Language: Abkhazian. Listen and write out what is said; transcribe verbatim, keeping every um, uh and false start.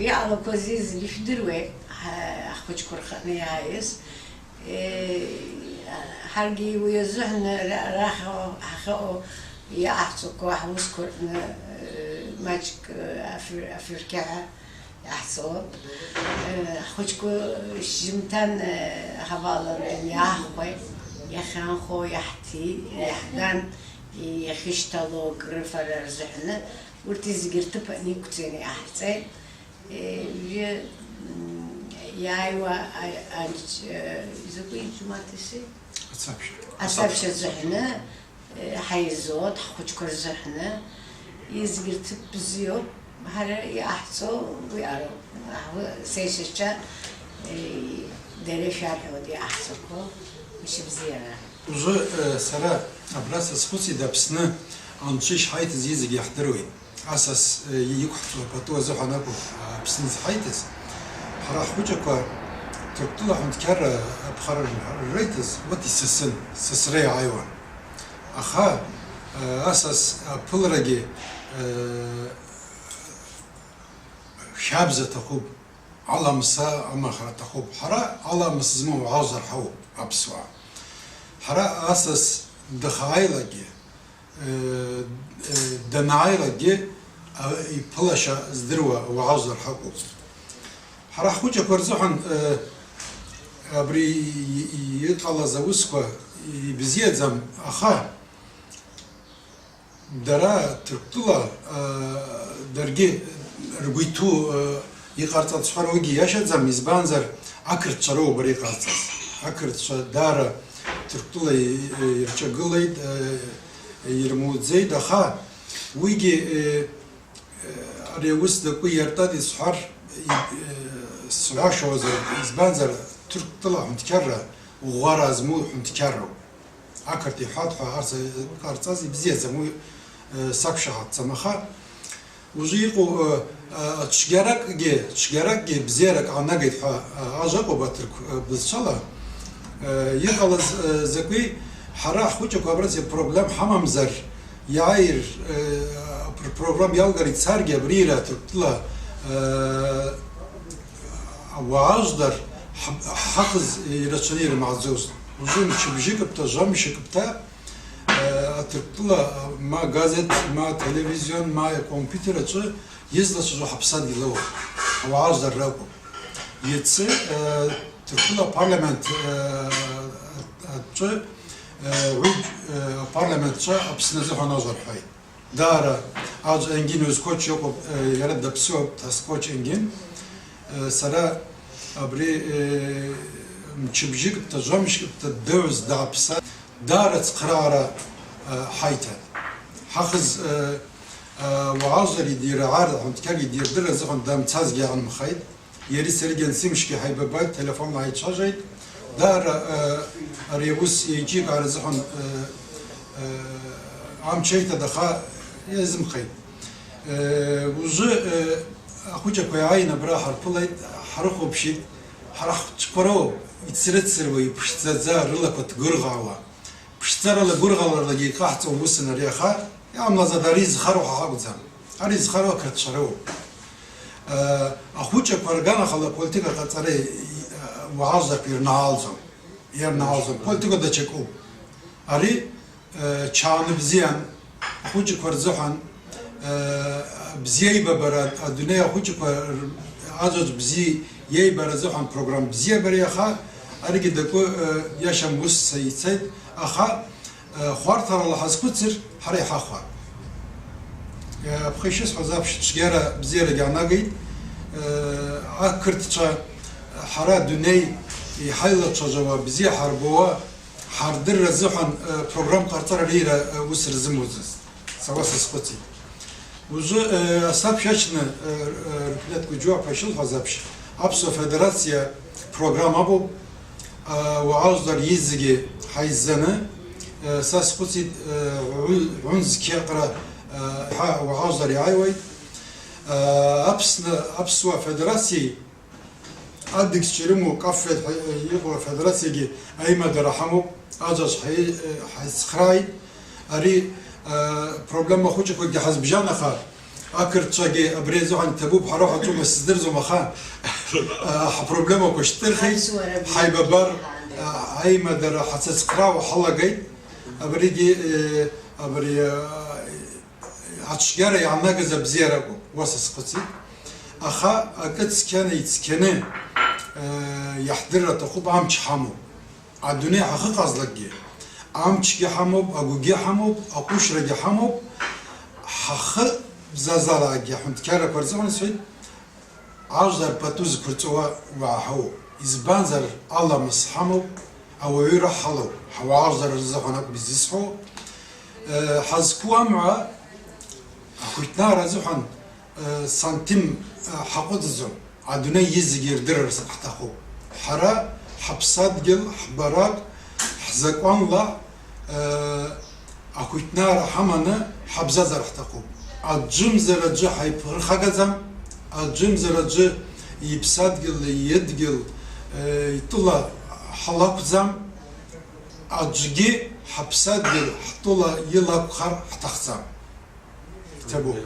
Иҟалақәаз зегьы шәдыруеит, ҳа-, ҳхәыҷқәа рханы иааиз. Е, ҳаргьы уи азыҳәан ара-, арахь ҳахьыҟоу иҟаҳҵақәо ҳусқәа рҟны, е, маҷк, е, афыр-, афырқьаҳәа иаҳҵоуп. Е, ҳхәыҷқәа шьжьымҭан, е, ҳаваланы иаҳхәеит, иахьанхо, иаҳҭи-, иаҳган, иахьышьҭало акрыфара рзыҳәаны, урҭ зегьы рҭыԥ аниқәҵаны иаҳҵеит. Е, уи, м, иааиуа а-, анч-, е, изакәи иџьумаҭ иси? Ацаԥшьа. Ацаԥшьа азыҳәаны, е, ҳаизоит, ҳхәыҷқәа рзыҳәаны, изегьы рҭыԥ бзиоуп, ҳара иҟаҳҵо уи ароуп. Аҳ-, сессиаҿы, е, дара ишәарҳәоит иҟаҳҵақәо, мшыбзиара. Уажәы, э, сара абра сазхәыцит, Аԥсны анцәа ишҳаиҭаз зегьы иаҳдыруеит. Асас, э, иқәҳҵо апату азыҳәан акәым, Аԥсны изҳаиҭаз. Ҳара ҳхәыҷқәа Ҭырқәтәыла аҳәынҭқарра аԥхара рыҭаз, урҭ исасын, сасра иааиуан. Аха, э, асас аԥыларагьы, э, хьаабза аҭахуп. Аламыс амахра аҭахуп. Ҳара аламыс змоу уаауазар ҳауп аԥсуаа. Ҳара асас дахааилакгьы, э, э, данааилакгьы, а, иԥылашьа здыруа уаауазар ҳакәуп. Ҳара ҳхәыҷқәа рзыҳәан, э, абри и-, и-, иҟалаз аусқәа ибзиаӡам, аха Дара Ҭырқәтәыла, аа, даргьы ргәы иҭоу, аа, иҟарҵалт сҳәар уигьы иашаӡам, избанзар, ақырҭцәа роуп абра иҟарҵаз. Ақырҭцәа даара Ҭырқәтәыла и-, ирҿагылеит, аа, ирмуӡеит, аха уигьы, е, е, ари аус закәи иартәади сҳәар, и-, е, сҳәашьауазар, избанзар, Ҭырқәтәыла аҳәынҭқарра ӷәӷәара змоу ҳәынҭқарроуп. Ақырҭ иҳәатәқәа арҵа-, ҟарҵаз ибзиаӡам, уи, э, сақәшаҳаҭӡам, аха ужы иҟоу, э, э, цәгьаракгьы, цәгьаракгьы бзиарак аанагеит ҳәа, э, ажәа ыҟоуп аҭырқә, э, бызшәала. Э, иҟалаз, э, закәи, ҳара ҳхәыҷқәа абраҵәҟьа проблем ҳамамзар, иааир, э, пр-, проблем иалгар ицаргьы абри иара Ҭырқәтәыла, э, Ауаа жәлар ҳ-, ҳахьӡ ирацәаны ирымааӡоз. Уажәы мчыбжьыкыԥҭа, жәамшьыкыԥҭа, э, Аҭырқәтәыла, ма газеҭ, ма телевизион, ма акомпиутер аҿы излацәажәо ҳаԥсадгьыл ауп. Ауаа жәлар ракәым. Иацы, э, Ҭырқәтәыла апарламент, э, аҿы, э, уи, э, апарламент аҿы Аԥсны азыҳәан ажәа рҳәеит. Даара аӡә Енгин Озкоч иҟоуп, э, иара даԥсуоуп, Озкоч Енгин. Э, сара абри, э, мчыбжьыкыԥҭа, жәамшькыԥҭа дыҩыз дааԥса, даара цхыраара, э, ҳаиҭан. Ҳахьӡ, э, э, уаажәлар идираар, аҳәынҭқар идирдырра азыҳәан дамцазгьы аанымхеит. Иареи сареи Генсимшгьы ҳаибабеит, телефонла ҳаицәажәеит. Даара, э, ари аус еиҿикаара азыҳәан, э, э, амч еиҭан, аха иазымхеит. Э, уажәы, э, ахәыҷқәа иааины абра ҳарԥылеит, ҳрыхәаԥшит. Ҳара ҳхәыҷқәа роуп, ицрыцыруа, иԥшӡаӡа, рылақәа ҭгәырӷьаауа. Ԥшӡарала, гәырӷьаралагьы иҟаҳҵо усын ари, аха иҟамлаӡац, ари зхароу ҳа ҳакәӡам. Ари зхароу ақырҭцәа роуп. Э, ахәыҷқәа рганахьала аполитика ҟаҵара, э, уаажәларқәа ирнаалӡом. Ирнаалӡом. Аполитика даҽакуп. Ари, э, чааны бзиан, ахәыҷқәа рзыҳәан, э, бзиа аибабара, адунеи ахәыҷқәа р-, аӡәаӡә бзиа иеибара азыҳәан программа бзиабара, аха аригьы дакәы, э, иашам ус ицеит, аха Хәарҭарала ҳазхәыцыр, ҳара иҳахәап. Аԥхьа ишысҳәаз аԥш цәгьара бзиарагьы аанагеит. Ақырҭцәа ҳара адунеи иҳаилацәажәауа бзиа ҳарбауа, ҳардырра азыҳәан программқәа ҟарҵар, ари иара ус рзымуӡацт. Сара уа сазхәыцит. Уажәы, э, асабшьаҿны, э, э, Рыфлеҭ Гәыџьуа ҳәа ишылҳәаз аԥш, Аԥсуа Федерациа программа ыҟоуп, э, уаажәлар изегьы ҳаизаны, э, са схәыцит, э, ҩ-, ҩынзқьи аҟара, э, ҳа уаажәлар иааиуеит. Э, Аԥсны, Аԥсуа Федерациеи Адгьылцәа ирымоу Каффеҭ ҳәа иҟоу афедерациагьы аимадара ҳамоуп, аӡәаӡә ҳаи-, ҳаицхрааит. Ари, э, проблема хәыҷқәакгьы ҳазбжьан, аха Ақырҭцәагьы абри азыҳәан иҭабуп, ҳара ҳаҿума сыздырӡом, аха ҳапроблемақәа шьҭырхит, ҳаибабар, аимадара ҳацыцхраауа ҳалагеит. Абригьы абри ацәгьара иаанагаз абзиаракәым, уа сазхәыцит. Аха акы цқьаны ицқьаны иаҳдырра аҭахуп, амч ҳамоуп. Адунеи ҳахыҟазлакгьы, амчгьы ҳамоуп, агәгьы ҳамоуп, аҟәышрагьы ҳамоуп, ҳахы бзазалаагьы аҳәынҭқаррақәа рзыҳәан исҳәеит, ажәлар пату зқәырҵауа уаа ҳауп. Избанзар, аламыс ҳамоуп, ауаҩыра ҳалоуп, ҳауаажәлар рзыҳәан акәым изысҳәо. Ҳазқәу амҩа ахәыҷнаар азыҳәан сантим ҳаҟәыҵӡом, адунеи изегьы ирдырырц ҳҭахуп. Ҳара ҳаԥсадгьыл, ҳбарак, ҳзакәанла ахәыҷнаар ҳаманы ҳабзазар ҳҭахуп. Аӡәымзар аӡәы ҳаиԥырхагаӡам, аӡәымзар аӡәы иԥсадгьыл, идгьыл, итәыла ҳалақәӡам, аӡәгьы ҳаԥсадгьыл, ҳтәыла илакәхар ҳҭахӡам. Иҭабуп.